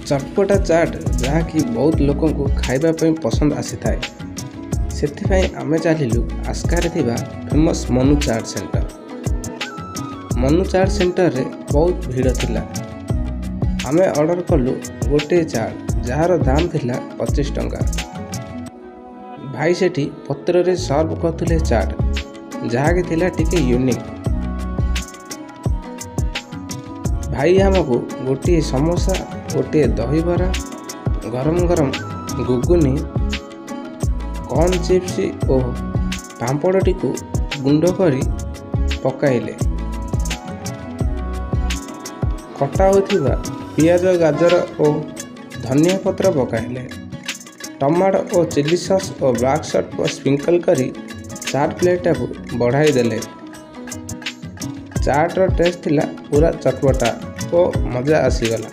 ଚଟପଟା ଚାଟ୍, ଯାହାକି ବହୁତ ଲୋକଙ୍କୁ ଖାଇବା ପାଇଁ ପସନ୍ଦ ଆସିଥାଏ। ସେଥିପାଇଁ ଆମେ ଚାଲିଲୁ ଆସ୍କାରେ ଥିବା ଫେମସ୍ ମନୁ ଚାଟ୍ ସେଣ୍ଟର। ମନୁ ଚାଟ୍ ସେଣ୍ଟରରେ ବହୁତ ଭିଡ଼ ଥିଲା। ଆମେ ଅର୍ଡ଼ର କଲୁ ଗୋଟିଏ ଚାଟ୍, ଯାହାର ଦାମ ଥିଲା 25 ଟଙ୍କା। ଭାଇ ସେଠି ପତ୍ରରେ ସର୍ଭ କରୁଥିଲେ ଚାଟ୍, ଯାହାକି ଥିଲା ଟିକେ ୟୁନିକ୍। ଭାଇ ଆମକୁ ଗୋଟିଏ ସମୋସା, ଗୋଟିଏ ଦହିବରା, ଗରମ ଗରମ ଘୁଗୁନି, କର୍ନ ଚିପ୍ସ ଓ ପାମ୍ପଡ଼ଟିକୁ ଗୁଣ୍ଡ କରି ପକାଇଲେ। କଟା ହୋଇଥିବା ପିଆଜ, ଗାଜର ଓ ଧନିଆ ପତ୍ର ପକାଇଲେ। ଟମାଟୋ ଓ ଚିଲି ସସ୍ ଓ ବ୍ଲାକ୍ ସଲ୍ଟ ସ୍ପ୍ରିଙ୍କଲ୍ କରି ଚାଟ୍ ପ୍ଲେଟ୍ଟାକୁ ବଢ଼ାଇ ଦେଲେ। ଚାଟ୍ର ଟେଷ୍ଟ ଥିଲା ପୁରା ଚଟପଟା ଓ ମଜା ଆସିଗଲା।